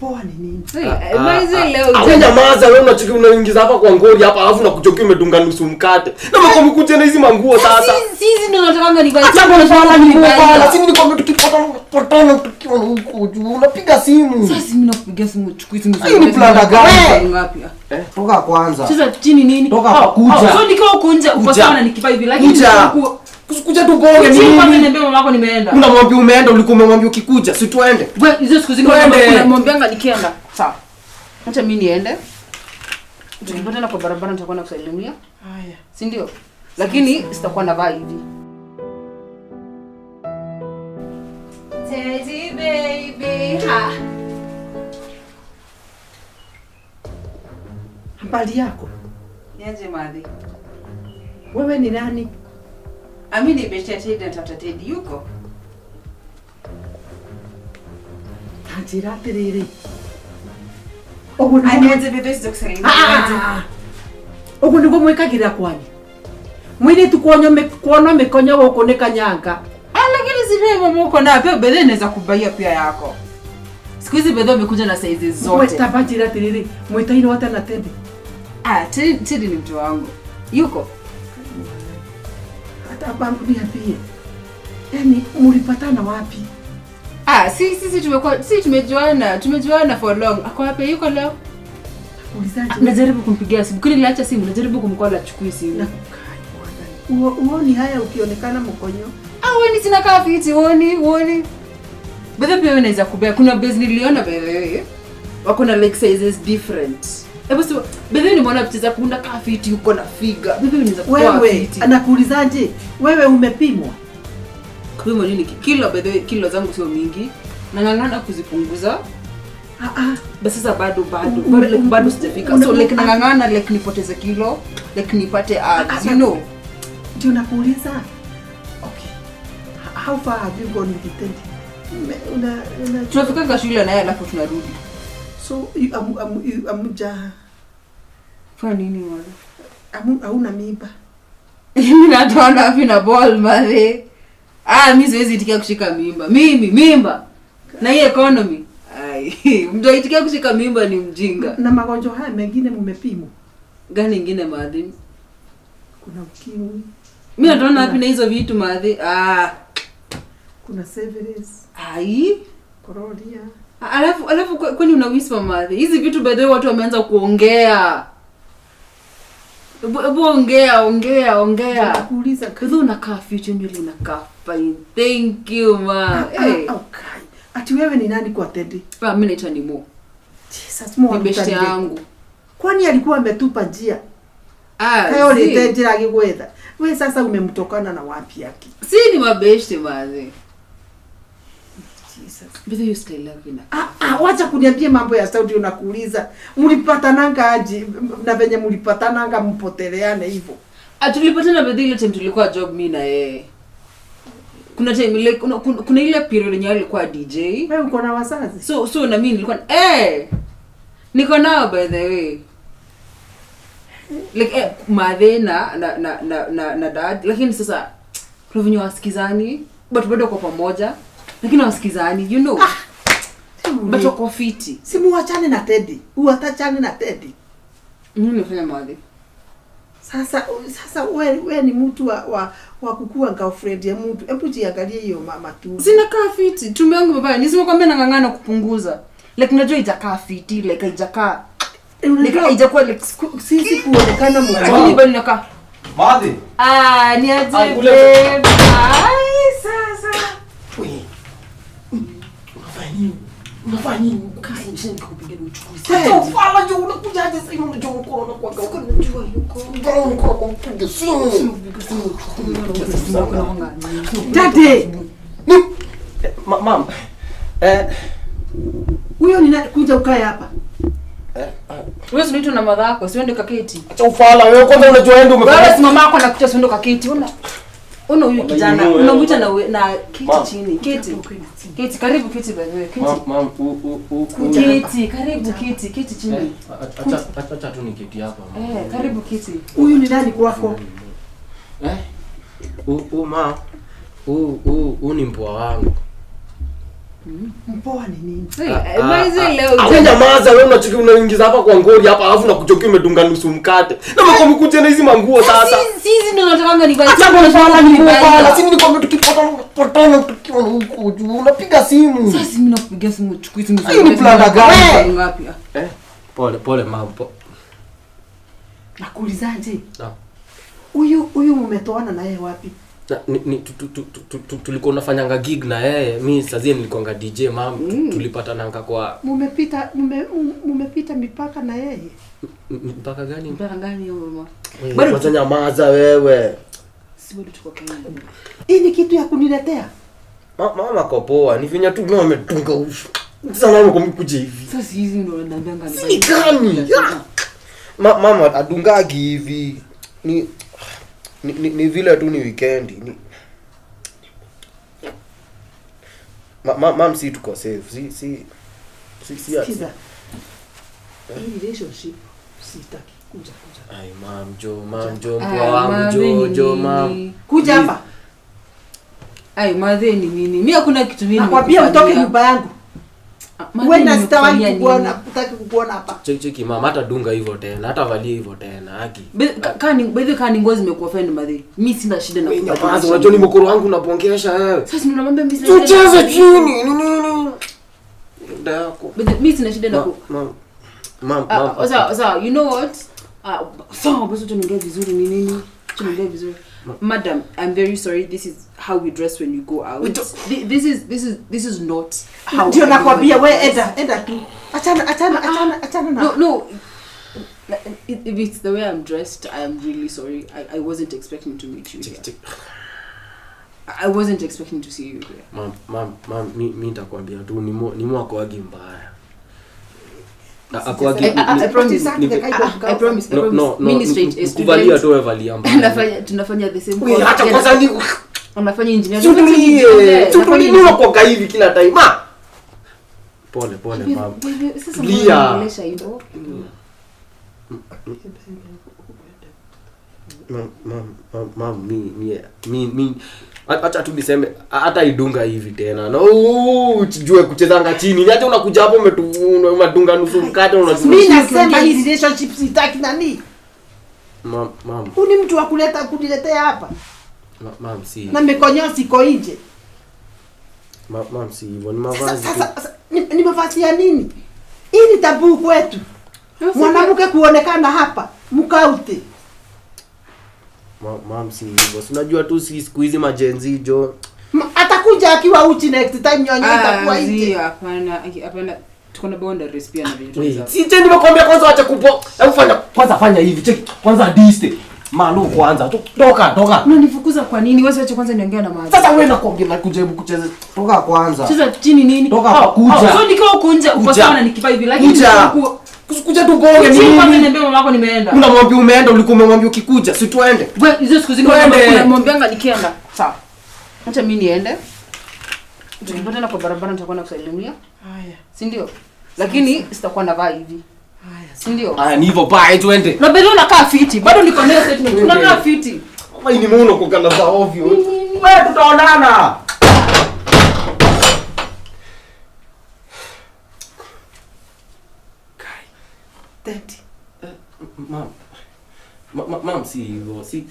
Poa ni nini? Maize leo. Wewe nyamaza wewe, unachiki unaingiza hapa kwa ngori hapa alafu nakuchokia umedunga nusu mkate. Na mko mkuje na hizi manguo sasa. Sisi ndio nataka nivae. Acha kwa swala ni kwa si nilikwambia tukipatana patana tukiwa huko juu unapiga simu. Sasa mimi nakupigia simu, chukui simu. Hii ni planda gani? Ngapi? Toka kwanza. Sasa chini nini? Toka kuja. So nikiwa huko nje uko sawa na nikivaa hivi lakini kuja tu bonge nini? Kwanza niambie mama yako nimeenda. Unamwambia umeenda, ulikuwa umemwambia ukikuja, si tuende. Wewe hizo siku zingine unamwambianga nikienda. Sawa. Acha mimi niende. Tukipatana kwa barabara nitakuwa nakusalimia. Haya. Si ndio? Lakini sitakuwa navaa hivi. Teddy baby. Ha. Habari yako? Niaje madhi? Wewe ni nani? Amini nimesha Teddy natafuta Teddy yuko. Tanjira tiriri. Ogo niguo mwikagira kwanyu. Mwiritu kuona mikonyo guku ni kanyanga. Lakini si wewe mama uko na pia bedhe inaweza kubaia pia yako. Siku hizi bedhe umekuja na size zote. Wewe tabajira tiriri. Mwitaino hata na Teddy. Teddy ni mtu wangu. Yuko. Hata bangu niambie. Yaani mlipatana wapi? Sisi tumekuwa sisi tumejuana for long. Ako wapi yuko leo? Ulizaje? Najaribu kumpigia simu. Kile niliacha simu, najaribu kumcall achukui simu. Na uoni haya ukionekana mkonyo? Wewe ni sina kaa fiti, uoni. Bedhe pia unaweza kubea. Kuna base niliona by the way. Wako na leg sizes different. Hebu si bedhe nimeona picha zako una kaa fiti uko na figure. Bedhe unaweza kutoa fiti. Wewe anakuulizaje? Wewe umepimwa? Kupimwa nini? Kilo bedhe, kilo zangu sio mingi. Nang'ang'ana kuzipunguza. Basi sasa bado like bado sijafika. So like nang'ang'ana like nipoteze kilo, like nipate abs, you know. Ndio nakuuliza. Okay. How far have you gone with the tent? Una tunafika shule na yeye alafu tunarudi. So amuja kwa nini wala? Hauna mimba. Mimi natoa wapi na ball mare? Mimi siwezi itikia kushika mimba. Mimi mimba. Na hii economy. Ai, mtu aitikia kushika mimba ni mjinga. Na magonjwa haya mengine mmepimwa? Gani ingine madhi? Kuna ukimwi. Mimi natoa wapi na hizo vitu madhi? Kuna syphilis. Ai, kororia. Alafu kwani una whisper madhi? Hizi vitu by the way watu wameanza kuongea. Ebu ongea. Nakuuliza kwa unakaa future nywele unakaa fine. Thank you ma. Hey. Okay. Ati wewe ni nani kwa Teddy? Mimi naitwa ni Mo. Jesus, Mo ni best yangu. Kwani alikuwa ametupa njia? Kayo ni Teddy agigwetha. Wewe sasa umemtokana na wapi yake? Si ni mabeshte mazi. Jesus. But you still love me. Wacha kuniambia mambo ya Saudi unakuuliza. Mlipatananga aje na venye mlipatananga mpoteleane hivyo? Tulipatana bedhi ile time tulikuwa job mimi na yeye. Kuna time ile kuna ile period yenye alikuwa DJ. Wewe uko na wazazi? So na mimi nilikuwa niko nao by the way. Like madhe na dad, lakini sasa kuna venye wasikizani but bado kwa pamoja. Lakini wasikizani, you know. But wako fiti. Si muachane na Teddy. Uatachane na Teddy. Mimi nifanya madhi. Sasa wewe ni mtu wa kukua girlfriend ya mtu. Hebu jiangalie hiyo mama tu. Sina kaa fiti. Tumbo yangu baba, nisimkwambia nang'ang'ana kupunguza. Like najua itakaa fiti, like haijakaa. Like haijakuwa like sisi kuonekana mtu. Lakini bado nakaa. Madhi. Ni aje babe. Ai sasa. Unafanya nini? Kai chini nikupigia uchukue. Sasa ufala ndio unakuja aje sasa unajua mkono kwa kwa. Unajua yuko. Mkono kwa kupiga simu. Daddy. Ni mam. Huyo ni kuja ukae hapa. Wewe unaitwa na madha yako, siende kaketi. Acha ufala wewe kwanza unajua wewe ndio umefanya. Wewe si mama yako anakuita siende kaketi. Una huyu kijana unamuita na keti chini. Keti. Keti karibu keti by the way. Keti. Mam Keti karibu keti keti chini. Acha tu niketi hapa. Karibu keti. Huyu ni nani kwako? Ma. Ni mpoa wangu. Mpoa ni nini? Wewe nyamaza wewe, unachiki unaingiza hapa kwa ngori hapa alafu nakuchokia umedunga nusu mkate. Na mko mkuje na hizi manguo sasa. Sisi ndio natakanga nivae. Acha bwana ni mbaya. Si nilikwambia tukipatana tukiwa huko juu unapiga simu. Sasa mimi nakupigia simu chukui simu. Hii ni planda gani? Ngapi? Pole pole mama. Nakuulizaje? Huyu mmetoana na yeye wapi? Tulikuwa tunafanyanga gig na yeye. Mimi sasa nilikuwa DJ mam, tulipatananga kwa mmepita mipaka na yeye. Mpaka gani? Mpaka gani hiyo mama? Bado nyamaza wewe. Si bado tuko Kenya. Hii ni kitu ya kuniletea. Mama kwa poa, ni vinya tu mama ametunga ufu. Sasa mama kumkuja hivi. Sasa hizi ndio wananiambianga ni. Si gani? Mama adungagi hivi. Ni vile tu ni weekend. Ni Mam si tuko safe. Si sikiza. Hii relationship sitaki. Kuja. Ai mam jo mpoa wangu jo mam. Kuja hapa. Ai madhe ni nini? Mimi hakuna kitu mimi. Nakwambia utoke nyumba yangu. Wewe na sitawahi kukuona, hutaki kukuona hapa. Cheki mama, hata dunga hivyo tena, hata valia hivyo tena, haki. Kani ngozi zimekuwa fine madhe. Mimi sina shida na kubadilisha. Unajua ni mkoro wangu unabongesha wewe. Sasa ndio mimi sina shida. Tucheze chini, ni nini? Ndio yako. Mimi sina shida na ku. Mam. Sawa, you know what? Sawa, basi tunaongea vizuri ni nini? Tunaongea vizuri. Madam, I'm very sorry. This is how we dress when you go out. This is not how. Ndio nakwambia wewe enda tu. Achana na. No. If it's the way I'm dressed, I am really sorry. I wasn't expecting to meet you here. I wasn't expecting to see you here. Mam, mimi nitakwambia tu ni mwa akoagi mbaya. I promise. No, mimi straight A student. Kuvalia tu wewe mbaya. Tunafanya the same course. Acha kwanza ni unafanya engineering. Tutulie kwa hivi kila time. Ma. Pole pole mama. Sasa unaongelesha hivyo. Mam mi acha tu niseme hata idunga hivi tena. No, usijue kuchezanga chini. Hata unakuja hapo umetuvuna unadunga nusu mkate unajua. Mimi nasema hii relationship sitaki nani? Mam. Huni mtu wa kuleta kuniletea hapa. Mam si. Na mikonyosi iko nje. Mam si hivyo ni mavazi. Sasa ni mavazi ya nini? Hii ni tabu kwetu. Mwanamke kuonekana hapa mkaute. Mam si hivyo. Unajua tu si siku hizi majenzi jo. Atakuja akiwa uchi next time nyonyo itakuwa nje. Hapana, hapana. Tuko na boundaries pia na vitu. Si tena nimekwambia kwanza acha kupo. Hebu fanya kwanza fanya hivi. Cheki kwanza diste. Malu kwanza. Toka. Unanifukuza kwa nini? Wewe acha kwanza niongee na maji. Sasa wewe nakwambia na kujaribu kucheza. Toka kwanza. Cheza chini nini? Toka kuja. So nikiwa huko nje uko sawa na nikivaa hivi lakini kuja tu bonge nini? Kwanza niambia mama yako nimeenda. Unamwambia umeenda, ulikuwa umemwambia ukikuja, si tuende. Wewe hizo siku zingine unamwambianga nikienda. Sawa. Acha mimi niende. Tukipatana kwa barabara nitakuwa nakusalimia. Haya. Si ndio? Lakini sitakuwa navaa hivi. Haya. Si ndio? Haya ni hivyo bye tuende. Na bado unakaa fiti. Bado niko nayo statement. Unakaa fiti. Mama ni muono kukanda za ovyo. Wewe tutaonana. Mam si hivyo. Si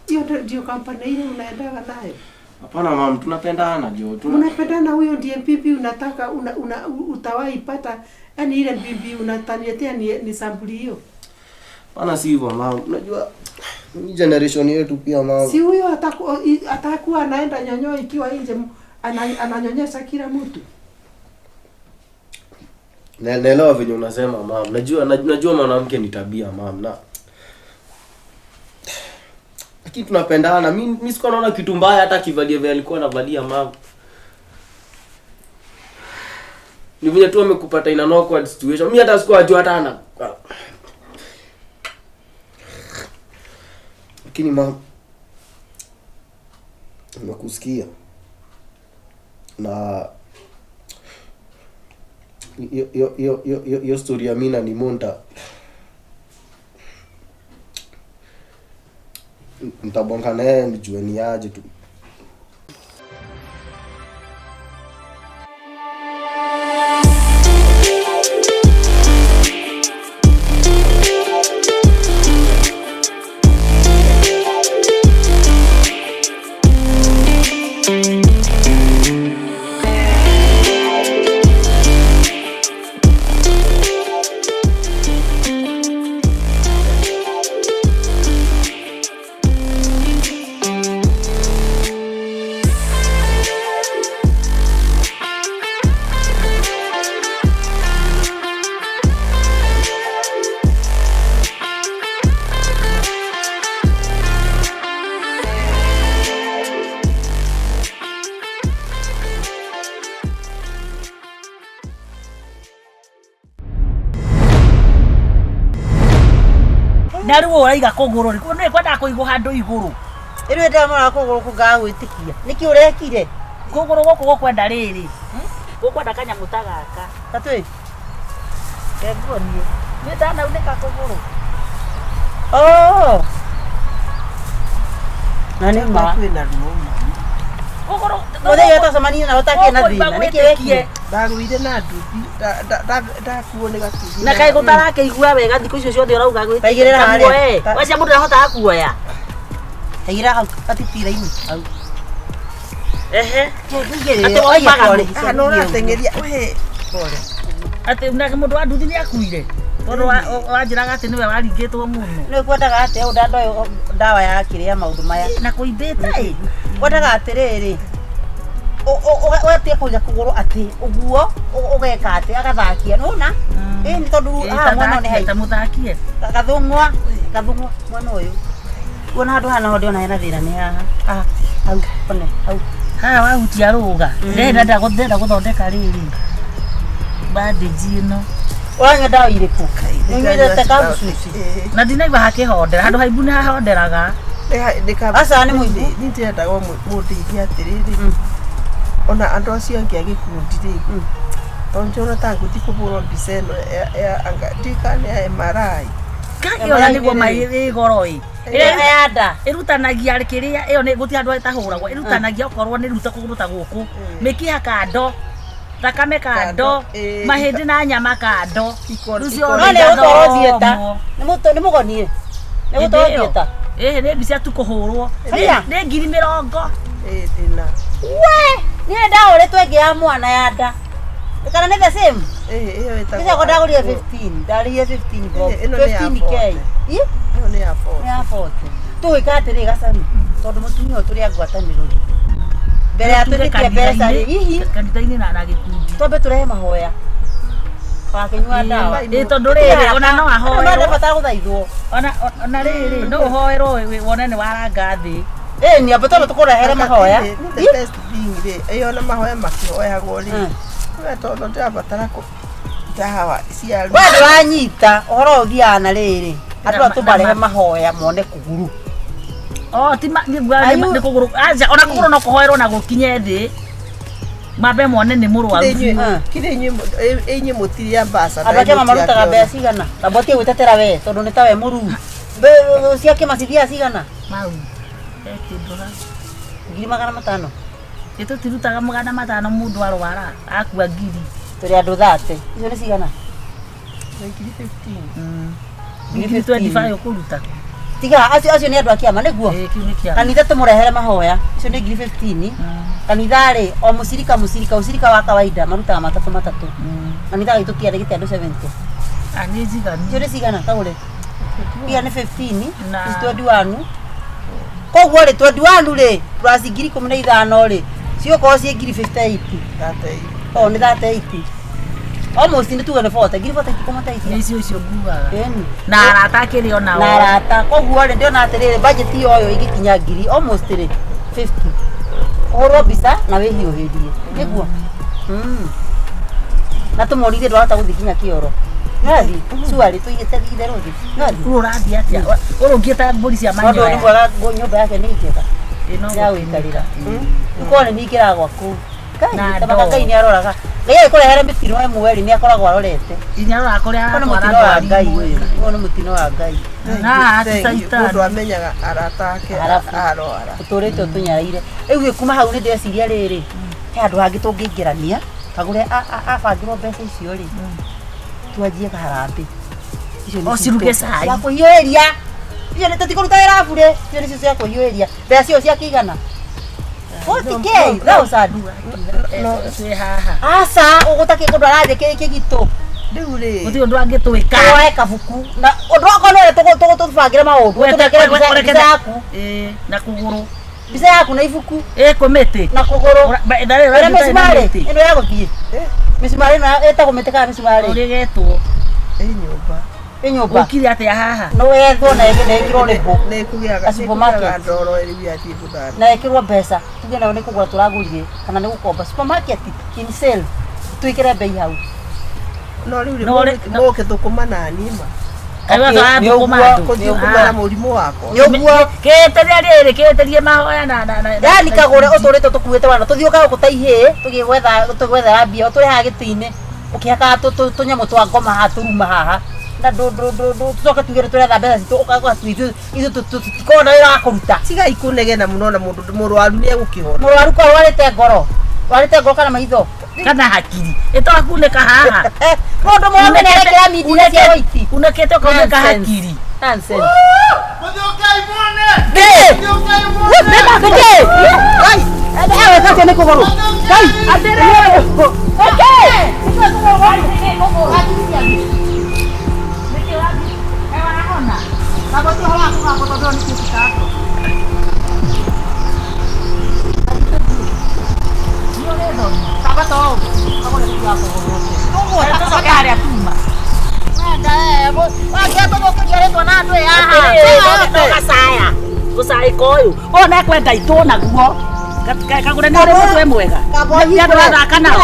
hiyo ndio kampani ile unaendaga nayo. Hapana mam, tunapendana jo. Unapendana, huyo ndiye mbibi unataka utawahi pata. Yaani ile mbibi unataniletea ni sampuli hiyo. Hapana si hivyo mam. Unajua ni generation yetu pia mam. Si huyo atakuwa anaenda nyonyo ikiwa nje ananyonyesha kila mtu. Naelewa venye unasema mam. Najua mwanamke ni tabia mam na lakini tunapendana. Mimi sikuwa naona kitu mbaya hata akivalia vile alikuwa anavalia mam. Ni vile tu amekupata in an awkward situation. Mimi hata sikuwa najua hata ana. Lakini mam, nimekusikia. Na yo story ya mina ni monta. Nitabonga naye nijue ni aje tu. Na rĩu ũraiga kũgũrũ rĩ, nĩ kwendaga kũigwo handũ igũrũ. Rĩu ndamũra kũgũrũ kũngaga gwĩtĩkia. Nĩkĩ ũrekire? Kũgũrũ gũkũ gũkwenda rĩrĩ. Gũkwenda kanyamũ ta gaka. Tatwĩ. Kenguonie. Nĩ ndanaunĩka kũgũrũ. Oh. Na nĩ ma. Kwĩna ruo ma. Kũgũrũ Mũthenya ũtacemania na ũtakĩrĩ na thĩna. Nĩkĩ wekire? Ndagũire na nduthi, ndakuo nĩ gatuthi. Na kaĩ gũtarakĩigua wega thikũ icio ciothe ũrauga gwĩ. Taigĩrĩra harĩa. Wacia mũndũ ndahotaga kuoya. Taigĩrĩra hau gatitira-inĩ. Hau. Ehe. Atĩ Atĩ waumaga nũ? Ah, no ũrateng'eria we. Pole. Atĩ nake mũndũ wa nduthi nĩ akuire. Tondũ wanjĩraga atĩ nĩwe waringĩtwo mũno. Nĩ kwendaga atĩa ũũ ndandoĩ ndawa ya kĩrĩa maũndũ maya. Na kũimbĩte ĩ. Kwendaga atĩrĩrĩ. Ũgatia kũiga kũgũrũ atĩ ũguo ũgeka atĩ agathakia nĩwona? Ĩ nĩ tondũ haha mwena ũyũ nĩ Ta haiku. mũthakie. Gathũng'wa gathũng'wa mwena ũyũ. Kuona handũ haha naho ndĩrona hena thĩna nĩ haha. Haha hau one hau. Haha wahutia rũga. Ndĩrenda gũthondeka rĩrĩ. Bandage ĩno. Ũranyua ndawa irĩkũ? Nĩũnyuĩte capsules? Na ndinaigua hakĩhondera. Handũ haimbu nĩ hahonderaga. Aca nĩ mũimbu. Nĩ ndĩrendaga mũndeithie atĩrĩrĩ. Ona andũ acio angĩ a gĩkundi rĩ, tondũ njona ta ngũthiĩ kũhũrwo mbica ĩno ya anga ndikana nĩ ya MRI. Ĩyo nĩguo mai ĩ goro ĩ. Ĩrĩa ya nda. Ĩrutanagia kĩrĩa ĩyo nĩ gũtirĩ handũ ĩtahũragwo. Ĩrutanagia okorwo nĩ ruta kũgũrũ ta gũkũ. Mĩkiha kando. Thakame kando. Mahĩndĩ na nyama kando. Rĩu No nĩ gũtwarwo theatre. Nĩ mũgonie. Nĩ gũtwarwo theatre. Ĩĩ nĩ mbica tu kũhũrwo. Haya. Nĩ ngiri mĩrongo. Ĩĩ ndĩna. We, niĩ ndahũrĩtwo ĩngĩ ya mwana ya nda. Kana nĩ the same? Ĩĩ ĩyo ĩtagwo. Icio ndagũrire 15, ndarĩhire 15 bob. Ĩno nĩ ya 15K. Ĩ? Ĩyo nĩ ya 40. Nĩ ya 40. Tũgwĩka atĩrĩ gacani, tondũ mũtumia ũyũ tũrĩ a ngwatanĩro rĩ. Mbere ya twĩtĩkie mbeca rĩ, hihi Kanitha-inĩ na gĩkundi. twambe tũrehe mahoya. Wakĩnyua ndawa. Ĩ tondũ rĩrĩ ona no Andũ ahoerwo. marabatara gũthaithwo. Ona rĩrĩ no ũhoerwo wone nĩ waranga thĩ. Ĩ ni ambe twambe tũkũrehere mahoya. Nĩ the best thing rĩ, ĩyo na mahoya makĩhoyagwo rĩ. We tondũ ndĩrabatara kũ ndawa cia We ndũranyita ũhoro ũyũ ũthiaga na rĩrĩ. Andũ aya tũmarehe mahoya mone kũguru. Oh, ti nĩ kũgũrũ. Aca ona kũgũrũ no kũhoerwo na gũkinye thĩ. Mambe mone nĩ mũrwaru. Kĩrĩ inyuĩ mũtirĩ ambassador. Andũ a kĩama marutaga mbeca cigana? Tamba ũtige gwĩtetera we tondũ nĩ ta we mũruu. Cia kĩama cithiaga cigana? Mau. He kĩndũ haha. 500,000. Ĩ tũtirutaga 500 mũndũ arwara akua ngiri. Tũrĩ andũ 30. Icio nĩ cigana? Ngiri 15. Ngiri 25 ũkũruta. Tiga acio nĩ andũ a kĩama nĩguo? Ĩ kĩu nĩ kĩama. Kanitha tũmũrehere mahoya. Icio nĩ ngiri 15. Kanitha rĩ o mũcirika mũcirika ũcirika wa kawaida marutaga matatũ matatũ. Kanitha gaitũ kĩarĩ andũ 70. Ah, nĩ njiganu. Icio nĩ cigana kagũre? Iria nĩ 15, Na- ici 21. Koguo rĩ 21 rĩ plus ngiri 15 rĩ cigũkorwo ciĩ ngiri 58. Oh, nĩ 38. Almost nĩ tuge nĩ 40, ngiri 40 itikũma ta Nĩ icio. icio icio ngugaga. Ĩni. Na arata akĩrĩ onao. Na arata. Koguo rĩ ndĩrona atĩrĩrĩ budget ĩyo ĩngĩkinya ngiri almost rĩ 50. Ũhũrwo mbica na wĩhiũhĩrie. Nĩguo? Na tũmorithie ndwahota gũthiĩ nginya kĩoro. Nĩwathiĩ? Cuarĩ tũigĩte itherũ thĩ. Nĩwathiĩ? Rĩu ũrathiĩ atĩa? Ũrũngiĩ ta mbũri cia Tondũ nĩ manyoya. mwega nyũmba yake nĩ njega. Ĩ no Ya gũikarĩra. Ũkorwo nĩ ningĩraga gwaku. Na Ngai, tamaka ndoo. Ngai nĩ aroraga. Ngai agĩkũrehere mĩtino ĩmwe rĩ nĩ akoragwo arorete. Inya aroraga kũrĩa Ũyũ nĩ aratwara mũtino wa ndwari Ngai imwe. ũyũ. Ũyũ nĩ mũtino wa Ngai. Na ti caitani. Mũndũ amenyaga arata ake Arabu. arwara. Ũtũrĩte ũtũnyaraire. Rĩu kuma hau nĩ ndeciria rĩrĩ. He handũ hangĩ tũngĩingĩrania. Kagũre abangĩrwo mbeca icio rĩ. Twanjie kaharambĩ. Icio nĩ O ciruge citũ. cai. Cia kũhiũhĩria. Icio nĩ tũtikũruta wĩra bure. Icio nĩcio cia kũhiũhĩria. Mbeca cio cia kĩigana. 40K thousand. Twĩ haha. Aca ũgũtakĩ kũndũ arathiĩ kĩgitũ. Rĩu rĩ Gũtirĩ ũndũ angĩtwĩka. Woe kabuku. Na ũndũ wakwa no ũrĩa tũbangĩre maũndũ. Tũnengere mbica yaku. Ĩ na kũgũrũ. Mbica yaku na ibuku Ĩ kwĩ mĩtĩ. na kũgũrũ. Ĩrĩa Ĩrĩa mĩcumarĩ ĩno ya gũthiĩ. Mĩcumarĩ ĩno ĩtagwo mĩtĩ kana mĩcumarĩ? Ũrĩa ĩgetwo. Ĩ nyũmba. Ĩ nyũmba. Ũkire atĩa haha? No wethwo na ĩkĩrwo rĩbũ. Nĩ kũgĩaga A supermarket. ndoro rĩu yathiĩ gũthambia. Na ĩkĩrwo mbeca. Tuge nayo nĩ kũgũra tũragũrire kana nĩ gũkomba. Supermarket in sale. Twĩkĩre bei hau. No rĩu rĩ No rĩ- mũgĩthũkũma na niĩ ma. Kaigua tũrathũkũma andũ. Kũthiĩ kũmera mũrimũ wakwa. Nĩũguo. Kĩĩtĩria rĩrĩ kĩĩtĩrie mahoya na na na Yani kagũre ũtũrĩte tũkuĩte wana tũthiũkaga gũkũ ta ihĩĩ tũgĩgwetha tũgwethera mbia ũtũrehaga gĩtĩ-inĩ ũkĩhakaga tũnyamũ twa ngoma haha tũruma haha na tũcoke tuge nĩtũretha mbeca citũ ũkagwa ithuĩ tũtikoragwo na wĩra wa kũruta. Tigai kũnegena mũno na mũndũ mũrwaru nĩ egũkĩhona. Mũrwaru ko arwarĩte ngoro, rwarĩte ngoro kana maitho kana hakiri ĩtwakunĩka haha. Mũndũ mũrũme nĩarekĩra mindira cia white. Unĩkĩte ũkaunĩka hakiri. Nonsense. Gũcaĩka ũyũ ũyũ nekwenda itũ naguo kagũre nĩ ũrĩ mũtwe mwega nĩ andũ athaka nao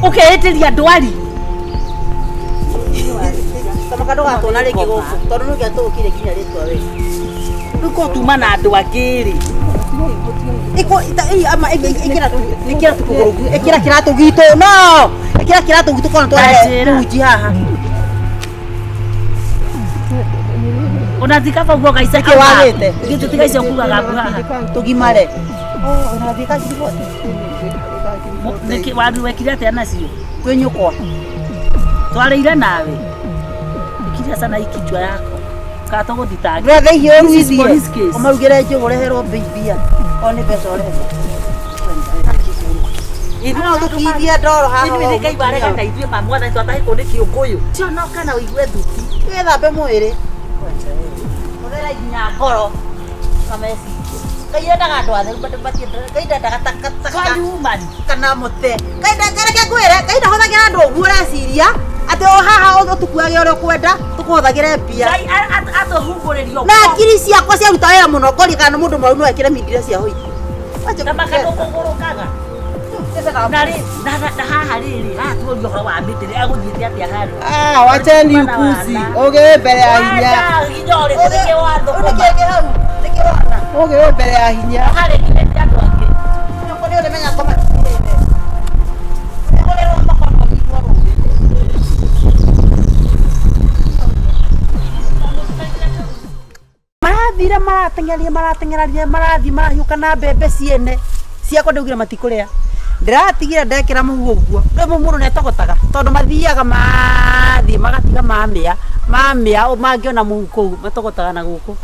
ũkeĩtĩria ndwari Kamaka ndũgatwona rĩngĩ gũkũ tondũ nĩ ũngĩatũgũkire nginya rĩtwa we. Rĩu ko tuma na andũ angĩ rĩ Ĩkĩra kĩratũ gitũ no ĩkĩra kĩratũ gitũ kona twarehe munji haha. Unathika bau gaica Nĩkĩ wagĩte? Gĩtũ tiga icio kugaga haha. Tũgimare. Ũrathiĩ ka ngiri Nĩkĩ waru wekire atĩa nacio? Kwĩ nyũkwa. Twarĩire nawe. Ikiria sana ikichwa yako. Kana tũgũthitange. Ndũretha ihiũ This is ũruithie. police case. Ũmarugĩre njũgũ ũreherwo mbia. O nĩ mbeca ũrenda. Ithuĩ no tũkithie ndoro haha. Ithuĩ nĩ Ngai warega na ithuĩ ma mwathani twatahĩkwo nĩ kĩũngũyũ. Cionoka na ũigue thuti. Wĩthambe mwĩrĩ. Mũthera nginya ngoro na meciria. Ngai endaga andũ atheru Ngai ndendaga takataka Twari kana mũte. Ngai reke ngwĩre Ngai ndahũthagĩra andũ ũguo ũreciria atĩ o haha ũtũkuage ũrĩa ũkwenda tũkũhũthagĩre mbia. Ngai atũhungũrĩrio. Na ngiri ciakwa ciaruta wĩra mũno ngoria kana mũndũ mũrwaru no ekĩre mindira cia hoiti. Tamaka ndũkũgũrũkaga. Na rĩ na haha rĩrĩ haha tuorio ũhoro wa mĩtĩ rĩ agũthiĩte atĩa harĩa. Ah, wacheni upuzi. Ũgĩ mbere ya hinya. Hinya ũrĩkũ nĩkĩ wathũkũma. Nĩkĩ hau? Nĩkĩ wona? Ũgĩ mbere ya hinya. Harĩ nginya andũ angĩ. Nyoko nĩ ũrĩmenya ngoma citirĩte. Ũrerwo makono igũrũ. Marathire marateng'eria marateng'eraria marathiĩ marahiũka na mbembe ciene ciakwa ndaugire matikũrĩa. Ndĩratigire ndekĩra mũhu ũguo rĩu mũndũ nĩatogotaga tondũ mathiaga mathiĩ magatiga mamĩa mamĩa mangĩona mũhu kũu matogotaga na gũkũ.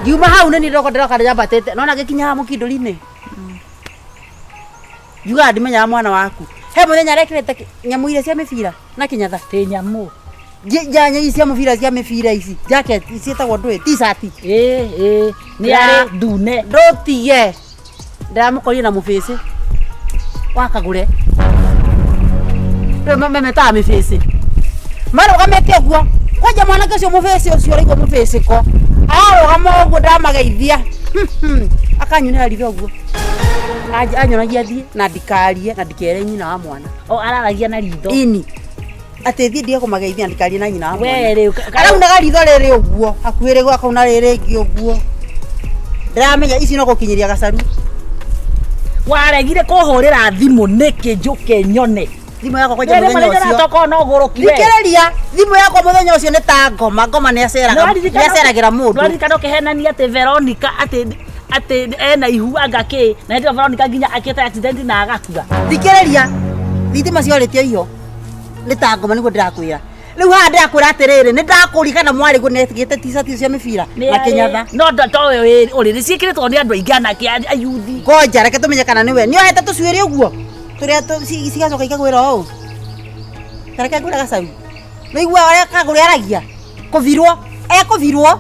Ngiuma hau nĩ niĩ ndĩroka ndĩroka ndĩambatĩte nona ngĩkinya haha mũkindũri-inĩ ngiugaga ndimenyaga mwana waku. He mũthenya arekĩrĩte nyamũ iria cia mĩbira na kĩnyatha. Tĩ nyamũ. Nyanya ici cia mũbira cia mĩbira ici jacket ciĩtagwo ndũĩ t-shirt. Ĩĩ nĩ arĩ ndune. Ndũtige ndĩramũkorire na mũbĩcĩ wakagũre rĩu memetaga mĩbĩcĩ marũgamĩte ũguo kwanja mwanake ũcio mũbĩcĩ ũcio ũraigua mũbĩcĩko ararũgama ũguo ndamageithia akanyunĩra ritho ũguo anyonagia thiĩ na ndikarie na ndikere nyina wa mwana. O araragia na ritho. Ini atĩ thiĩ ndige kũmageithia na ndikarie na nyina wa mwana. We rĩu araunaga ritho rĩrĩ ũguo hakuhĩ rĩu akauna rĩrĩ rĩngĩ ũguo ndĩramenya ici no gũkinyĩria gacaru. Waregire kũhũrĩra thimũ nĩkĩ njũke nyone. Thimũ yakwa kwanja mũthenya ũcio. Tokorwo no ũgũrũkire. Thikĩrĩria thimũ yakwa mũthenya ũcio nĩ ta ngoma ngoma nĩaceragĩra mũndũ. Nĩwaririkana ũkĩhenania atĩ Veronica atĩ ena ihu anga kĩ na hĩndĩ ĩyo Veronica nginya akĩte accident na agakua. Thikĩrĩria thitima ciorĩtio iho nĩ ta ngoma nĩguo ndĩrakwĩra. Rĩu haha ndĩrakwĩra atĩrĩrĩ nĩ ndakũria kana mwarĩ guo nĩekĩrĩte t-shirt cia mĩbira na kĩnyatha. No towe ũrĩ nĩ ciĩkĩrĩtwo nĩ andũ aingĩ anake ayuthi. Ngoja reke tũmenye kana nĩwe. Nĩohete tũcuĩrĩ ũguo tũrĩa cigacoka ikagwĩra ũũ. Tareke ngwĩre gacaru. Nĩũiguaga ũrĩa kagũre aragia? Kũbirwo. Ekũbirwo.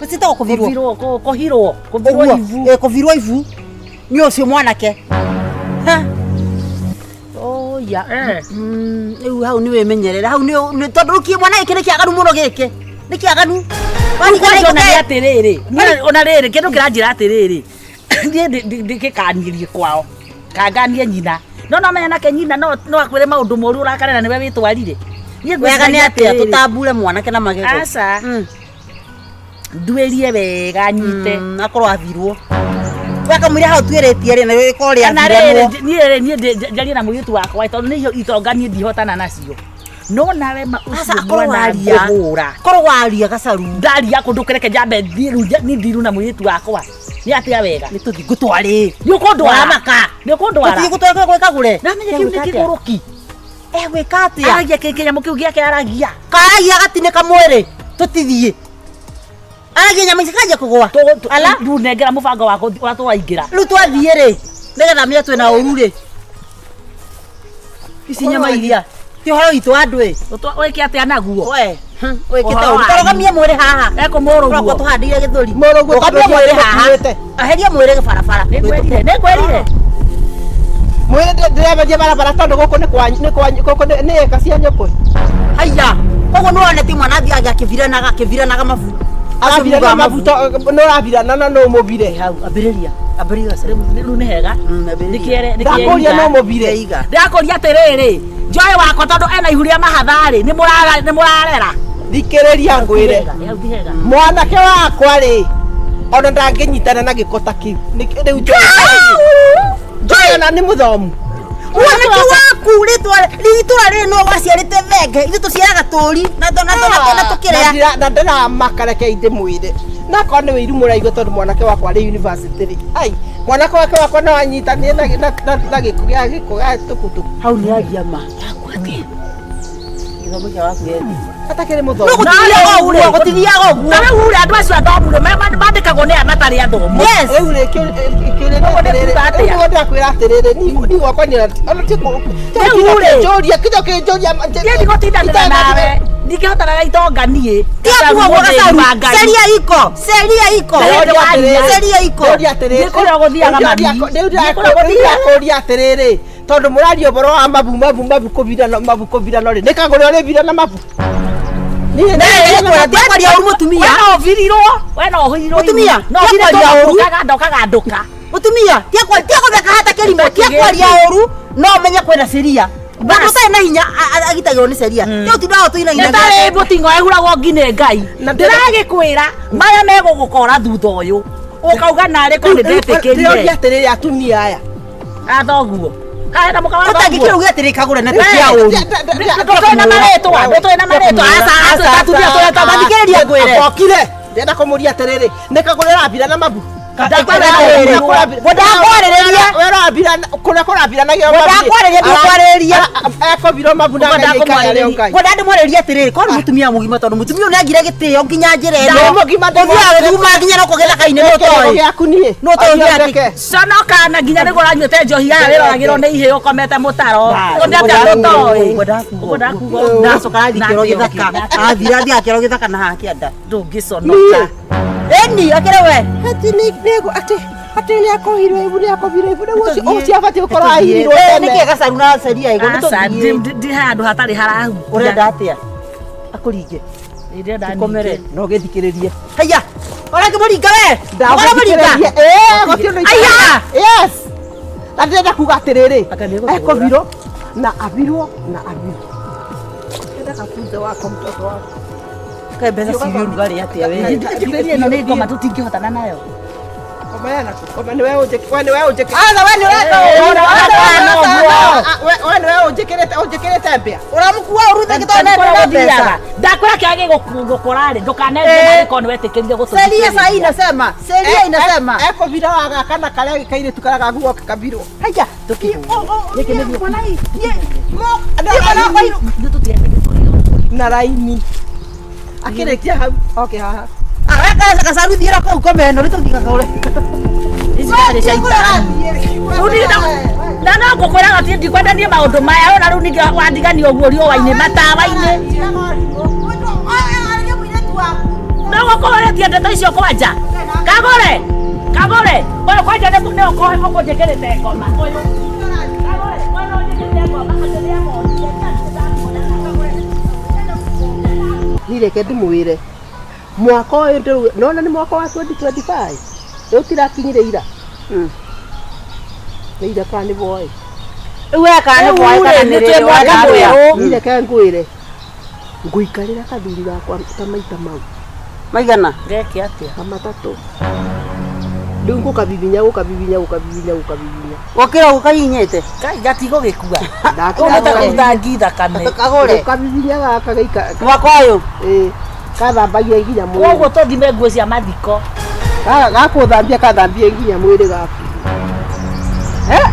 Ciĩtagwo kũbirwo. Kũbirwo kũhirwo. Kũbirwo ibu. Kũbirwo ibu. Nĩ ũcio mwanake. Ha. Oya. Rĩu hau nĩ wĩmenyerere. Hau nĩ tondũ rĩu mwana gĩkĩ nĩ kĩaganu mũno gĩkĩ. Nĩ kĩaganu. Ona nĩ atĩrĩrĩ. Ona rĩrĩ kĩndũ kĩranjĩra atĩrĩrĩ. Niĩ ndĩkĩkanirie kwao. Kanganie nyina. No no menya nake nyina no akwĩre maũndũ moru ũrakare na nĩwe wĩtwarire. Niĩ Wega nĩ ngwĩciragia atĩa atĩrĩrĩ. tũtambure mwanake na magego. Aca. Nduĩrie wega nyite. Akorwo athirwo. Wakamwĩra hau tuĩrĩtie rĩ na rĩkorwo Kana rĩathiranwo. rĩrĩ niĩ rĩ niĩ njarie na mũirĩtu wakwa tondũ nĩ itonga niĩ ndihotana nacio. No nawe ma Aca ũcio akorwo mwana waria. ngũhũra. Korwo waria gacaru. Ndaria kũndũ kũreke njambe thiĩ rĩu niĩ thiru na mũirĩtu wakwa. Nĩ atĩa wega? Nĩ tũthiĩ ngũtwarĩ. Nĩ ũkũndwara. Ũramaka. Nĩ ũkũndwara. Tũthiĩ gũtwara kũrĩa gwĩkagũre. Ndamenya kĩu nĩ kĩgũrũki. Egwĩka atĩa? Aragia kĩ kĩnyamũ kĩu gĩake aragia. Karagia agatinĩka mwĩrĩ. Tũtithiĩ. Aragia nyama ici kanjia kũgũa. Ala rĩu nengera mũbango wakwa ũrĩa tũraingĩra. Rĩu twathiĩ rĩ nĩgetha menye twĩna ũru rĩ. Ici nyama iria. Ti ũhoro witũ andũ ĩ. Wĩke atĩa naguo? We, wĩkĩte Ũhoro ũru. wanyu. Tũrũgamie mwĩrĩ haha. Ekũmũrũguo. Tũrokwo tũhandĩire gĩthũri. Mũrũguo Rũgamia tondũ mwĩrĩ haha. tũkuĩte. Aheria mwĩrĩ barabara. Nĩngwĩrire, nĩngwĩrire. Mwĩrĩ ndĩremeria barabara tondũ gũkũ nĩ kwanyu nĩ kwanyu gũkũ nĩ ĩka cia nyũkũ. Haiya. Koguo nĩ wonete mwana athiaga akĩviranaga akĩviranaga mabu. Arabirana mabu nĩ ũrabirana na no ũmũbire. Hau ambĩrĩria. Ambĩrĩria gacaru. Rĩu nĩ hega. Nĩkĩere Ndakũria no ũmũbire. Iga. Ndĩrakũria atĩrĩrĩ, njoe wakwa tondũ ena ihu rĩa mahatha-rĩ, nĩ mũrarera. Thikĩrĩria ngwĩre. Hau ti hega. Mwanake wakwa rĩ ona ndangĩnyitana na gĩko ta kĩu. Rĩu njoe ona nĩ mũthomu. Mwanake waku rĩtwa itũra rĩrĩ no waciarĩte thenge ithuĩ tũciaraga tũri na na tũkĩrĩa. Na ndĩramaka reke ndĩmwĩre. Nakorwo nĩ wĩiru mũraigua tondũ mwanake wakwa arĩ university rĩ. Ai, mwanake wake wakwa no anyitanire na gĩko gĩa gĩko gĩa tukutuku. Hau nĩ agia ma. Gĩthomo kĩa waku gĩthi. Atakĩrĩ No mũthomu. gũtithiaga ũguo, gũtithiaga ũguo. Ta rĩu rĩ, andũ acio athomu rĩ, mandĩkagwo nĩ aya matarĩ athomu. Yes. Rĩu rĩ kĩũria nĩ atĩrĩrĩ, rĩu nĩguo ndĩrakwĩra atĩrĩrĩ, niĩ gwakwa nĩ ona ti Rĩu rĩ. kũnjũria, kinya kĩnjũria Niĩ ndigũtindanĩra nawe. Ndingĩhotana na itonga niĩ. Tia kuo gacaru. Ceria iko. Ceria iko. Ceria iko. Ndĩũria atĩrĩrĩ, Nĩ kũrĩa gũthiaga mami. rĩu Nĩ kũrĩa gũthiaga. ndĩrakũria atĩrĩrĩ, tondũ mũraria ũhoro wa mabu mabu mabu kũbirana mabu kũbirana rĩ, nĩ kagũrĩ ũrĩbirana mabu. Niĩ Tia kwaria ũru mũtumia. We no ũbirirwo. We no ũhirirwo. Mũtumia, No tia ũbire kwaria ũru. ũkagandũka. Mũtumia, tia kwaria tia gũtheka hata kĩrimũ, tia kwaria ũru no ũmenye kwĩna ceria. Mũndũ ũtarĩ na hinya agitagĩrwo nĩ ceria. Tia ũtindaga ũtũinaina. Nĩ tarĩ mũting'o ehuragwo ngi nĩ Ngai. Na Ndĩragĩkwĩra maya megũgũkora thutha ũyũ. Ũkauga narĩ korwo nĩ Ndĩroria ndetĩkĩrire. atĩrĩrĩ atumia aya. Athoguo. Kaĩ na mũka wa Ũtangĩkĩra thoguo. uge atĩrĩ kagũre na tia ũru. Ndũtũĩ na marĩtwa, ndũtũĩ na marĩtwa. Aca, aca, atumia tũretwo Mathikĩrĩria ngwĩre. Okire. Ndĩrenda kũmũria atĩrĩrĩ, nĩ kagũrĩ ũrabira na mabu. Ngwenda We ũrabira kũrĩa kũrabiranagĩrwo mabu. Ngwenda ndikwarĩrĩria. Ekũbirwo mabu na Ngwenda Ngai aikare arĩ o Ngai. Ngwenda ndĩmwarĩrie atĩrĩrĩ, korwo nĩ mũtumia mũgima tondũ mũtumia ũyũ nĩagire gĩtĩo nginya njĩra ĩno. Nĩ mũgima Ũthiaga gũthuguma nginya no gĩthaka-inĩ nĩ ũtoĩ. Gĩaku niĩ. Nĩ ũtoĩ gĩake. Conoka na nginya nĩguo ũranyuĩte njohi ya wĩroragĩrwo nĩ ihĩĩ ũkomete mũtaro. Nĩ atĩa ndũtoĩ. Ngwenda kuga. Ndacoka athiĩ kĩoro gĩthaka. Athire athiĩ kĩoro gĩthaka na haha kĩanda. Ndũngĩconoka. Ĩni akĩrĩ we. Ati nĩ atĩ atĩ nĩ akohirwo ibu nĩ akohirwo ibu rĩu ũcio ũcio abatiĩ gũkorwo ahirirwo Nĩkĩ tene. gacaru na ceria ĩgũ nĩ Aca, tũthiĩ. ndi handũ hatarĩ harahu. Ũrenda atĩa? Akũringe. Ndĩrenda Tũkomere. ningĩ. No gĩthikĩrĩrie. Haiya. Ũrakĩmũringa we. Ũramũringa. Ndagũthikĩrĩrie. Ĩĩ, gũtirĩ ũndũ Aya! Yes. Na ndĩrenda kuga atĩrĩrĩ, Aka nĩegũtũhũra. ekũbirwo na abirwo na abirwo. Ndĩrenda gafunze wako mtoto wako. Kaĩ mbeca ciĩ ũrugarĩ atĩa we? Njikĩrĩrie ĩno nĩ ngoma tũtingĩhotana nayo. Koma yana koma nĩwe ũnjĩkĩrĩte we nĩwe ũnjĩkĩrĩte Aca we nĩ ũreka ũru. we nĩwe ũnjĩkĩrĩte ũnjĩkĩrĩte mbĩa. Ũramũkua ũru thĩ gĩtondũ Kũrĩa nĩ mbeca. gũthiaga. Ndakwĩra kĩrĩa gĩgũkora rĩ, ndũkanenje Eh. na gĩkorwo nĩwetĩkĩrire Ceria gũtũthikĩrĩria. sahi inasema. Ceria inasema. Ekũbira wa gaka na karĩa kairĩtu karĩa gaguoka kabirwo. Haiya. Gĩkĩ nĩguo. Na raini. Akĩrĩkia hau oke haha. Araka gacaru thiĩra kũu kome ĩno nĩ tũthiĩ gakagũre. Ici ndarĩ cia ithani. Rĩu niĩ na no ngũkwĩraga ti ndikwenda niĩ maũndũ maya ona rĩu ningĩ wandigania ũguo riũa-inĩ matawa-inĩ. No gũkũrĩtie ndeto icio kwanja. Kagũre. Kagũre. Ũyũ kwanja nĩ ũkũnjĩkĩrĩte ngoma. Ũyũ. Kagũre. Ũyũ no ũnjĩkĩrĩte ngoma atĩ nĩamonire. Niĩ reke ndĩmwĩre mwaka ũyũ ndĩrauga nona nĩ mwaka wa 2025 rĩu tirakinyire ira nĩ ira kana nĩ boĩ Rĩu we kana nĩ boy kana nĩ Rĩu rĩ, rĩrĩ nĩ twĩ mwaka mwerũ. Niĩ reke ngwĩre Ngũikarĩra kathuri gakwa ta maita mau. Maigana? Ngeke atia? Ta matatũ. Rĩu ngũkabibinya gũkabibinya gũkabibinya gũkabibinya. Gũkĩra gũkahinyĩte. Kai gatigo gĩkua. Ndakĩra Ũhota kũruta ngi thakame. Kagũre. Gũkabibinya gaka gaika. Mwaka ũyũ. Ĩĩ. Kathambagia nginya mwĩrĩ. Koguo tũthime nguo cia mathiko. Gakũthambia kathambie nginya mwĩrĩ gaku.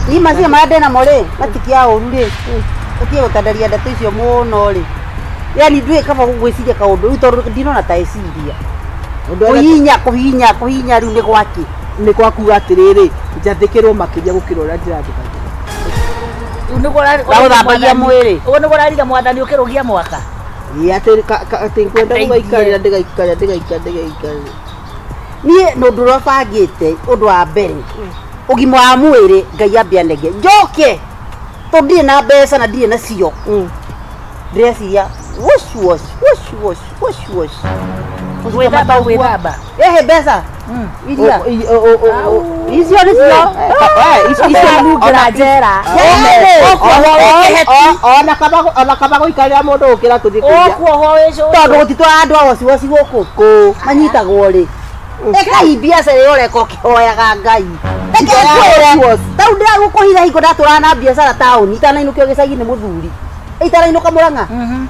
Ni macio marĩa ndĩnamo rĩ, matikia ũru rĩ. Tũtige gũtandaria ndeto icio mũno rĩ. Yani ndwĩ kaba gwĩciria kaũndũ rĩu tondũ ndinona ta eciria. Kũhihinya kũhihinya kũhihinya rĩu nĩ gwaki. Nĩ kwa kuga atĩrĩrĩ, njathĩkĩrwo makĩria gũkĩra ũrĩa ndĩrathĩkagĩrwo. Rĩu nĩguo Ndagũthambagia mwĩrĩ. Ũguo nĩguo ũrariga mwathani ũkĩrũgia mwaka. Ĩĩ atĩ atĩ ngwenda gũgaikarĩra ndĩgaikarĩra ndĩgaikarĩra ndĩgaikarĩra. Niĩ nĩ ũndũ ũrĩa bangĩte ũndũ wa mbere. Ũgima wa mwĩrĩ Ngai ambe anenge. Njoke tondũ ndirĩ na mbeca na ndirĩ nacio. Ndĩreciria wash wash wash wash wash wash. Gwĩthamba gwĩthamba. Ehe mbeca. Iria. Icio nĩcio. Icio njera. Ona kaba gũikarĩra mũndũ gũkĩra kũthiĩ kũiya. Ũkuohwo wĩ cũcũ. Tondũ gũtitwara andũ a waciwaci gũkũ. Manyitagwo rĩ. Ĩkai biacara ĩyo ũreka ũkĩhoyaga Ngai. Reke ngwĩre. Tau ndĩragũkũhitha hingo ndatũraga na biacara taũni itanainũkio gĩcagi nĩ mũthuri. Itanainũka Mũrang'a.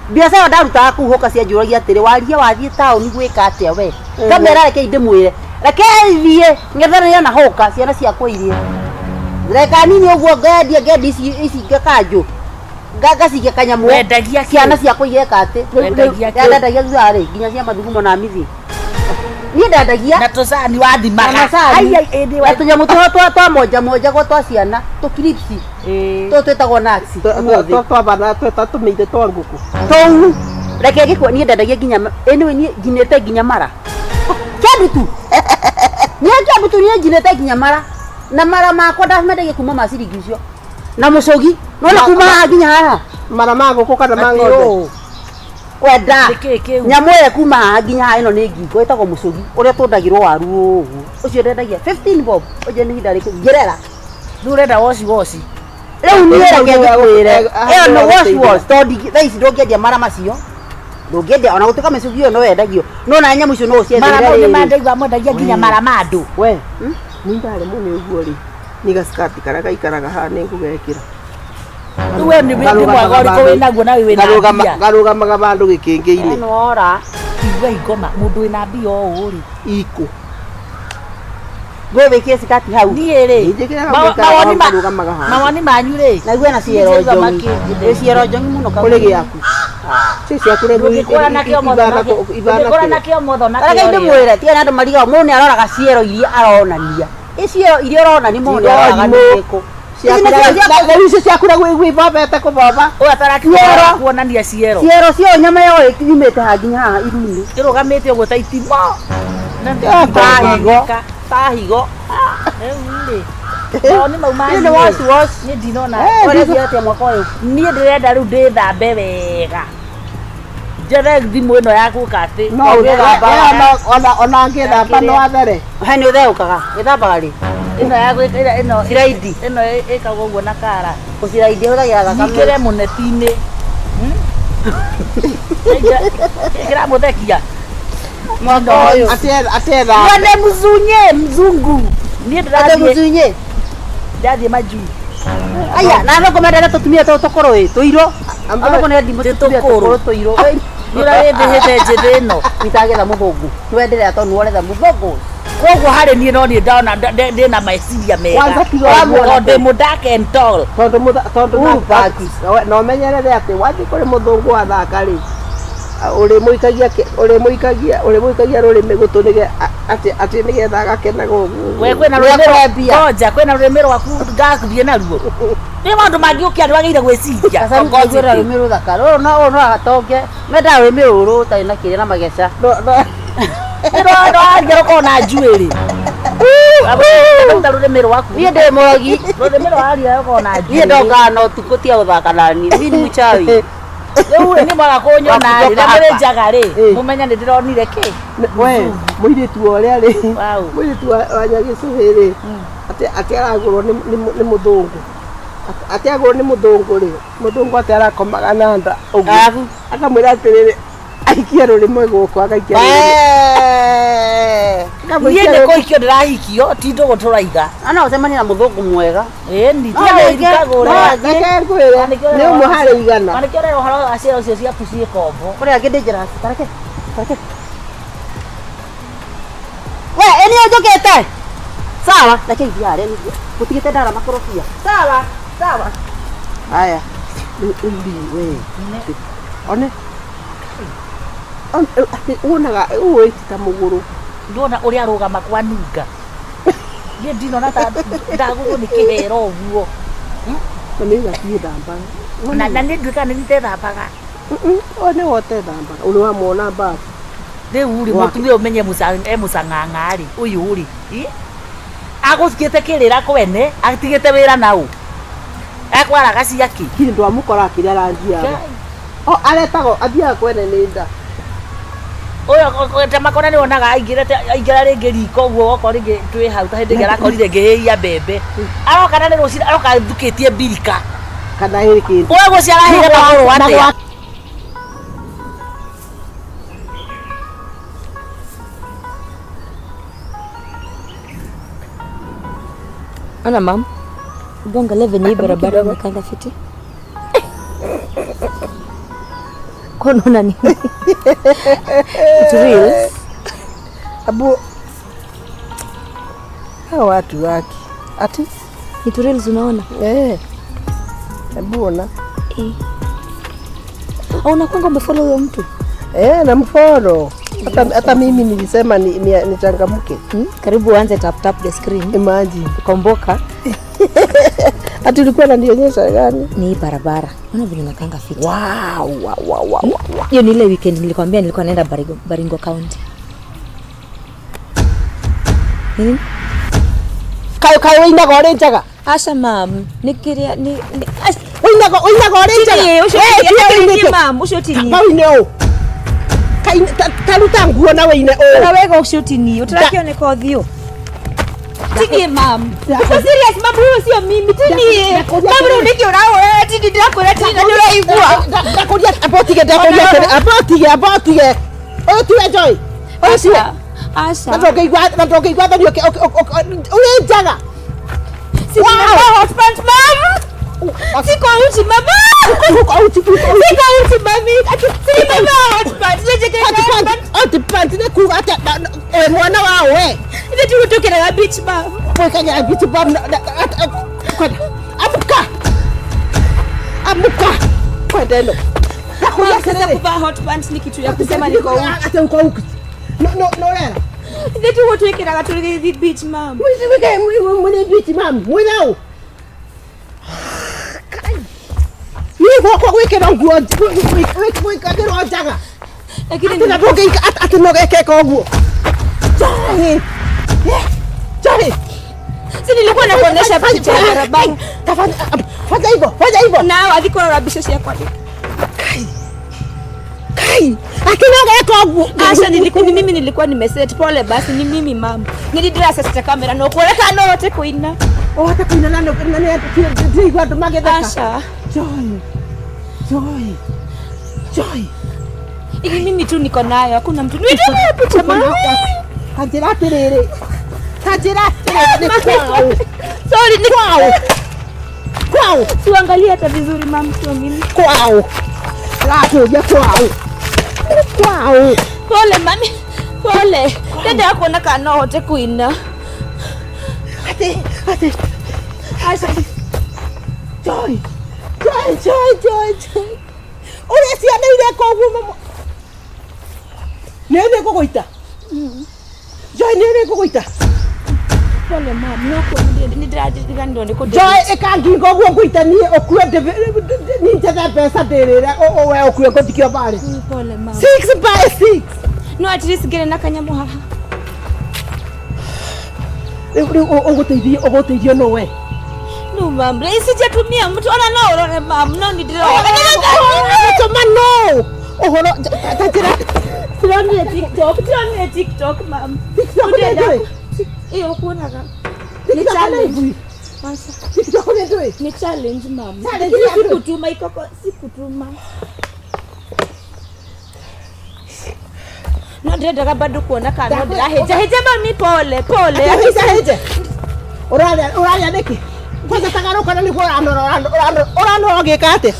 Biacara ĩyo ndarutaga kũu hoka cianjũragia atĩrĩ, waria wathiĩ taũni gwĩka atĩa we? Ngamera rekei ndĩmwĩre. Rekei thiĩ ng'ethanĩre na hoka ciana ciakwa irie. Reka nini ũguo ngendia ngendia ici ici ngakanjũ. Ngacikia kanyamũ. Wendagia kĩ? Ciana ciakwa igeka atĩ. Wendagia kĩ? Ndendagia thutha rĩ nginya cia mathugumo na mithi. Niĩ ndendagia Na tũcani wathimaga. Na macani. Ai, ai, ĩndĩ na tũnyamũ tũrĩa twa twa monja monja gwa twa ciana tũkiripsi tũtũ twĩtagwo nuts ũmũthĩ. Twabana twatũmĩire twa ngũkũ. Tũu reke ngĩkũ niĩ ndendagia nginya anyway niĩ nginĩte nginya mara. Kĩandu tu. Niĩ kĩandu tu niĩ nginĩte nginya mara. Na mara makwa ndamendagia kuma ma ciringi icio. Na mũcũgi nona kuma haha nginya haha. Mara ma ngũkũ kana ma ng'ombe. Kwenda. Nĩkĩĩ kĩu? Nyamũ ĩyo kuma haha nginya haha ĩno nĩ ngingo ĩtagwo mũcũgi ũrĩa tũndagĩrwo waru ũguo. Ũcio ndendagia 15 bob. Ũnjĩre nĩ ihinda rĩkũ ngĩrera. Rĩu ũrenda wash wash. Rĩu niĩ reke ngĩkwĩre ĩyo nĩ wash Ĩyo wash tondũ thaa ici ndũngĩendia mara macio. Ndũngĩendia ona gũtuĩka mĩcũgi ĩyo no yendagio. No na nyamũ icio no Mara ũciendeire mau nĩ rĩrĩ. mandaigua mwendagia nginya mara ma andũ. We, niĩ ndaremwo nĩ ũguo rĩ, nĩ gacikati karĩa gaikaraga haha nĩ ngũgekĩra. Rĩu we nĩ mwega ũrĩkũ wĩnaguo na wĩna mbia. Ngarũgamaga vandũ gĩkĩngĩ-inĩ. Ĩno ora. Igua ingoma mũndũ wĩna mbia ũũ rĩ. Ikũ. Ngwe wĩkĩre cikati hau. Niĩ rĩ. Njĩkĩraga mũikaraga hau ngarũgamaga handũ. Mawoni manyu rĩ. Na igue na ciero Njigua njongi. makĩnjĩra. Ĩ ciero njongi mũno Kũrĩ gĩaku. Ci ciaku rĩu Ndũngĩkũra nakĩo motho nakĩo. Ndũngĩkũra nakĩo motho nakĩo. Reke rĩ. ndĩmwĩre tiga na andũ marigago mũndũ nĩ aroraga ciero iria aronania. Ĩ ciero iria ũronania mũndũ nĩ aroraga nĩ irĩkũ. Ici nĩ ciero cia- Rĩu icio ciaku rĩu wĩbobete kũboba. Ũyũ atarakinya kuonania ciero. Ciero cio nyama yo yumĩte haha nginya haha iru-inĩ. Ĩrũgamĩte ũguo ta itimũ. Na Ta higo. Ta higo. Rĩu rĩ. Mawoni mau manyu. Niĩ nĩ wash wash. Niĩ ndinona. Ũrĩa atĩa mwaka ũyũ? Niĩ ndĩrenda rĩu ndĩthambe wega. Njethe thimũ ĩno ya gwĩka atĩ. No ona angĩthamba no athere. He nĩ ũtheũkaga. Wĩthambaga rĩ? Ĩno ya gwĩka ĩno Ciraindi. Ĩno ĩkagwo ũguo na kara. Gũciraindi hũthagĩra thakame. Nyingĩre mũneti-inĩ. Kĩramũthekia. Mwaka ũyũ. Atethamba. Mwene mzunye mzungu. Niĩ Ate ndĩrathiĩ mũcunye. ndĩrathiĩ majuu. Aya, na thoko mendete tũtumia tũtũ tũkũrũ ĩ, tũirũ. Athoko nĩ ndimũ tũtumia Tũkũrũ. tũkũrũ tũirũ. Nĩ ũrĩa wĩthĩhĩte njĩthĩ ĩno. Itagetha mũthũngũ. Nĩwenderea tondũ nĩworetha mũthũngũ. Koguo harĩ niĩ no niĩ ndona ndĩna meciria mega. Kwanza tiga ũguo. Tondũ ndĩ mũ dark and tall. Tondũ tondũ Ooh, na ũmenyerere atĩ wathiĩ kũrĩ mũthũngũ wathaka rĩ, ũrĩmũikagia rũrĩmĩ gũtũ atĩ nĩgetha agakenaga ũguo. We kwĩna Nĩ rũrĩmĩ akwambia. Ngoja kwĩna rũrĩmĩ rwaku ngakuthiĩ naruo. Nĩ maũndũ mangĩ ũkĩa nĩwagĩrĩire gwĩciria. Kacani kaiguĩra rũrĩmĩ rũthaka. Rũrũ no rũrũ no atonge. Mendaga rũrĩmĩ rũrũ rũtarĩ na kĩrĩa na mageca. No aria rũkorwo na njuĩrĩ. Ruta rũrĩmĩ rwaku. Niĩ ndĩ mũrogi. Rũrĩmĩ rwa aria rũkorwo na njuĩrĩ. Niĩ ndongaga na ũtukũ tiga gũthaka nani. Niĩ nĩ mũchawi. Rĩu rĩ niĩ mwaga kũnyona rĩ, Wakutoka na mũrĩ hapa. njaga rĩ, mũmenye nĩ ndĩronire kĩ. We, mũirĩtu wa ũrĩa rĩ, Wow. mũirĩtu wa Nyagĩcũhĩ rĩ, atĩ aragũrwo nĩ mũthũngũ. Atĩ agũrwo nĩ mũthũngũ rĩ, mũthũngũ atĩ arakomaga na nda ũguo. Arabu? Akamwĩra atĩrĩrĩ, Aikia rũrĩmwe gũkũ agaikia rũrĩmwe. Niĩ nĩ kũhikio ndĩrahikio ti ndũgũ tũraiga. Ana ũcemanie na mũthũngũ mwega. Ĩni kagũre. Reke ngwĩre nĩ ũmwe harĩ igana. Na nĩkĩo ũrera ũhoro wa ciara ũcio ciaku ciĩ kombo. Kũrĩ angĩ dangerous. Tareke. Tareke. We, ĩni ũnjũkĩte. Sawa, reke ithiĩ harĩa ningĩ. Gũtigĩte ndara makorobia. Sawa, sawa. Haya. Rĩu we. One. Wonaga ũũ ta mũgũrũ. Ndona ũrĩa arũgama kwa nunga. Niĩ ndinona ta ndagũrwo nĩ kĩhero ũguo. Na nĩ gatiĩ thambaga. Na niĩ nduĩkaga nĩ nitethambaga. One wote thambaga. Ũrĩ wamwona mbabu. Rĩu rĩ mũtumia ũmenye e mũcang'ang'a rĩ ũyũ rĩ agũtigĩte kĩrĩra kwene atigĩte wĩra naũ ekwaraga ciakĩ. Kinya ndwamũkora akĩrĩa ranji yao. O aretagwo athiaga kwene nĩ nda. Ũyũ ta makona nĩ wonaga aingĩra rĩngĩ riko ũguo okorwo rĩngĩ twĩ hau ta hĩndĩ ĩngĩ arakorire ngĩhĩhia mbembe aroka na nĩ rũcinĩ aroka athukĩtie mbirika Kana ĩrĩ kĩndũ. Ũyũ gũciara ahĩire magũrũ atĩa. Ona mam, hebu angalia venye hii barabara imekanda fiti. Kwa unaona nini? It's real. Abu hawa watu wake. Ati Ni reels unaona? Eh. Hebu ona. Eh. Au unakwanga umefollow huyo mtu? Eh, namfollow. Hata mimi nilisema nichangamke. Karibu uanze tap tap the screen. Imagine. Komboka. Ati ulikuwa unanionyesha gani? Ni barabara. Unaona vile unakanga fiti. Wow, wow, wow, wow. Hiyo ni ile weekend nilikwambia nilikuwa naenda Baringo County. Nini? Kayo kayo weinaga ũrĩ njaga. Asha mam, nikiria ni Weinaga ũrĩ njaga. Ucio ti mam, ucio ti ni. Kau ine ũ. Taruta nguo na weine ũ. Na wega ucio ti ni, utarakioneka ũthiũ. Tini mam. Uko serious mam, huyo sio mimi. Tini. Mam rĩu nĩkĩ ũrahoya? Tini ndĩrakwĩra tini na nĩũraigua. Ndakũria abotige ndakũria abotige abotige. Ũyũ tiwe Joy. Ũyũ tiwe. Asha. Na ndũngĩigua thoni ũrĩ njaga. Wow, hot pants mam. Siko uchi mama. Siko uchi. Siko uchi mami. Ati mama hot pants. Hot pants nĩ kuga atĩa we mwana wa we. Ithe tũgũtũkĩraga beach mam. Mwĩkagĩra beach mam. Amuka. Amuka. Kwenda ĩno. Ndakuria sasa kuvaa hot pants ni kitu ya kusema niko uchi. Ate uko uchi. No no no rera. Ithe tũgũtwĩkĩraga tũgĩthiĩ beach mam. Mwĩ beach mam. Mwĩ nau. Niĩ gwakwa gwĩkĩra nguo gwĩkagĩrwo njaga. Lakini atĩ na ndũngĩika atĩ no gekeka ũguo. Joy. Joy. Si nilikuwa nakuonesha picha ya barabara. Fanya hivyo, fanya hivyo. Na athi kũrora mbica ciakwa. Kai. Kai. Akina geka ũguo. Asha nilikuwa ni mimi nilikuwa nimeset pole basi ni mimi mama. Nilidira sasa kamera no kuoneka no hote kuina. Oh hata kuina na na ndiraigua andũ magĩtheka. Asha. Joy. Joy. Joy. Ili mimi tu niko nayo, hakuna mtu. Ndio picha mama. Kanjĩra atĩrĩrĩ. Kanjĩra atĩrĩrĩ nĩ kwao. Sorry ni kwao. Kwao. Tuangalie hata vizuri mama sio mimi. Kwao. Ndĩrakũria kwao. Kwao. Pole mami. Pole. Dada kuona kana no hote kuina. Ati ati. Asha. Joy. Joy, Joy, Joy, Joy. Ũrĩa ciana ireka ũguo mama. Nĩ nĩngũgũita. Joy nĩ nĩngũgũita. Pole mama, no kwa nĩ ndĩrariganĩrwo nĩ kũ Joy ĩka ngingo ũguo ngũita niĩ ũkue niĩ njethe mbeca ndĩrĩre we ũkue ngũthikio barĩ. Pole mama. 6 by 6. No at least ngĩrĩ na kanyamũ haha. Rĩu ũgũteithio ũgũteithio no we. No mama, sijatumia mtu ona no urore mama, no ndirona. Tũma no. Ũhoro ta njĩra. Tironire TikTok, tironire TikTok mama. TikTok nĩ ndũĩ? Iyo kuonaga. Ni challenge. Asha. TikTok nĩ ndũĩ? Ni challenge mama. Challenge ya ndũĩ? Sikutuma ikoko, sikutuma. No ndirendaga bado kuona kana no ndĩrahĩnja hĩnja mami pole pole. Hĩnja hĩnja. Ũraria ũraria nĩkĩ? Kwanza tagarũka na nĩguo ũranora ũranora ũgĩka atĩa?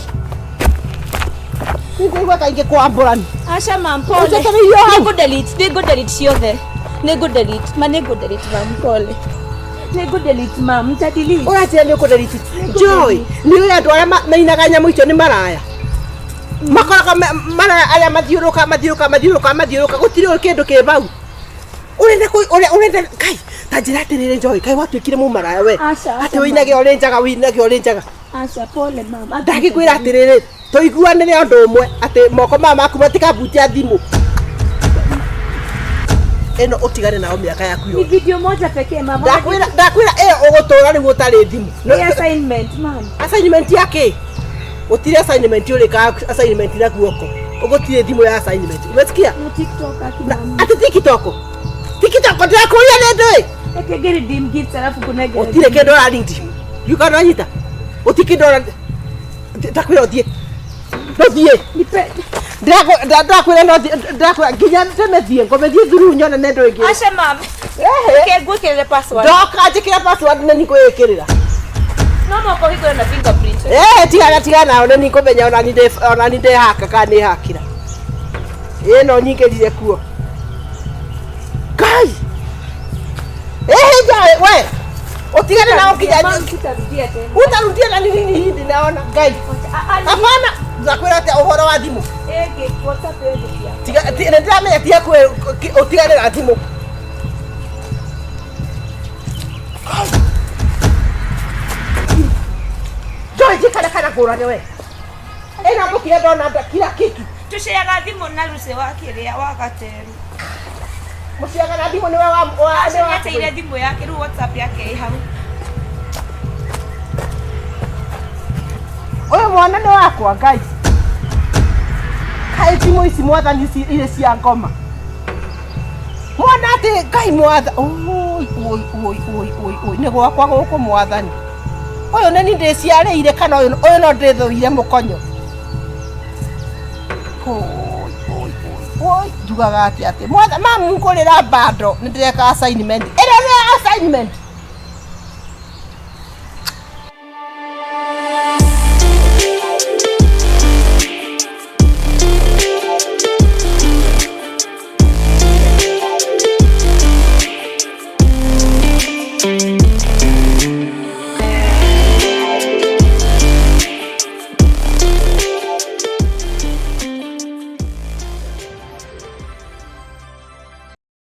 Nĩngũigua kaingĩ kwambũrani. Aca mam pole. Ũnjetereire o hau. Nĩngũ delete, nĩngũ delete ciothe. Nĩngũ delete, ma nĩngũ delete mam pole. Nĩngũ delete mam, nita delete. Ũranjĩra nĩ ũkũ delete. Joy, nĩ ũĩ andũ arĩa mainaga nyamũ icio nĩ maraya. Makoraga maraya arĩa mathiũrũka mathiũrũka mathiũrũka mathiũrũka gũtirĩ kĩndũ kĩ bau. Ũrenda ũrenda kai ta njĩra atĩrĩrĩ Joy, kai watuĩkire mũmaraya we. Aca, Atĩ wĩinage ũrĩ njaga wĩinage ũrĩ njaga. Aca pole mam. Ndagĩkwĩra atĩrĩrĩ tũiguanĩre ũndũ ũmwe atĩ moko maya maku matikabutia thimũ. Ĩno ũtigane nao mĩaka yaku Ni yothe. video moja pekee mam. Ndakwĩra ndakwĩra ĩyo ũgũtũra rĩu ũtarĩ thimũ. Ni assignment mam. Assignment ya kĩ? Gũtirĩ assignment ũrĩkaga assignment na guoko. Ũgũtirĩ thimũ ya assignment. Umesikia? Na TikTok aki Na mam. atĩ TikTok. TikTok ndĩrakũria nĩ ndũĩ. Eke ngĩ redeem gifts alafu kuna Gũtirĩ kĩndũ ũra redeem. You anyita. Gũtirĩ kĩndũ ũra ndakwĩra ũthiĩ. Ndũthiĩ. Nipe. Ndakwĩra no ndakwĩra nginya tene thiĩ ngome thiĩ thuru nyone nĩ ndũ ĩngĩ. Aca mam. Ehe. Ke ngwĩkĩrĩre password. Ndoka njĩkĩre password nĩ nĩngwĩĩkĩrĩra. No moko hingũre na fingerprint. Eh, tigana tigana nao nĩ nĩngũmenya ona ni ndĩ ona ni ndĩhaka kana nĩ hakĩra. Ĩ no nyingĩrire kuo. Kai. Eh, ja we. Utigane nao nginya Mam, sitarudia tena. utarudia na nini hindi naona Ngai. Hapana, ndakwĩra atĩa ũhoro wa thimũ. Ege WhatsApp ege pia. Tiga nĩ ndĩramenya tiga kwĩ ũtigane na thimũ. Joy jikara kana ngũrane we. Ĩno ngũkire ndona nda kila kitu. Tuceaga thimũ na Lucy wa kĩrĩa wa Gateru. Mũciaga na thimũ nĩwe wa wa Aca nĩateire thimũ yake rĩu WhatsApp yake ĩ hau. Ũyũ mwana nĩ wakwa Ngai. Kaĩ thimũ ici mwathani ici irĩ cia ngoma. Mwana atĩ Ngai mwatha oi oi oi oi oi oi nĩ gwakwa gũkũ mwathani. Ũyũ nĩ niĩ ndĩciarĩire kana ũyũ ũyũ no ndĩthũire mũkonyo. Oi oi oi oi njugaga atĩ atĩ mwatha mamu ngũrĩra bando nĩ ndĩreka assignment. Ĩno nĩ assignment.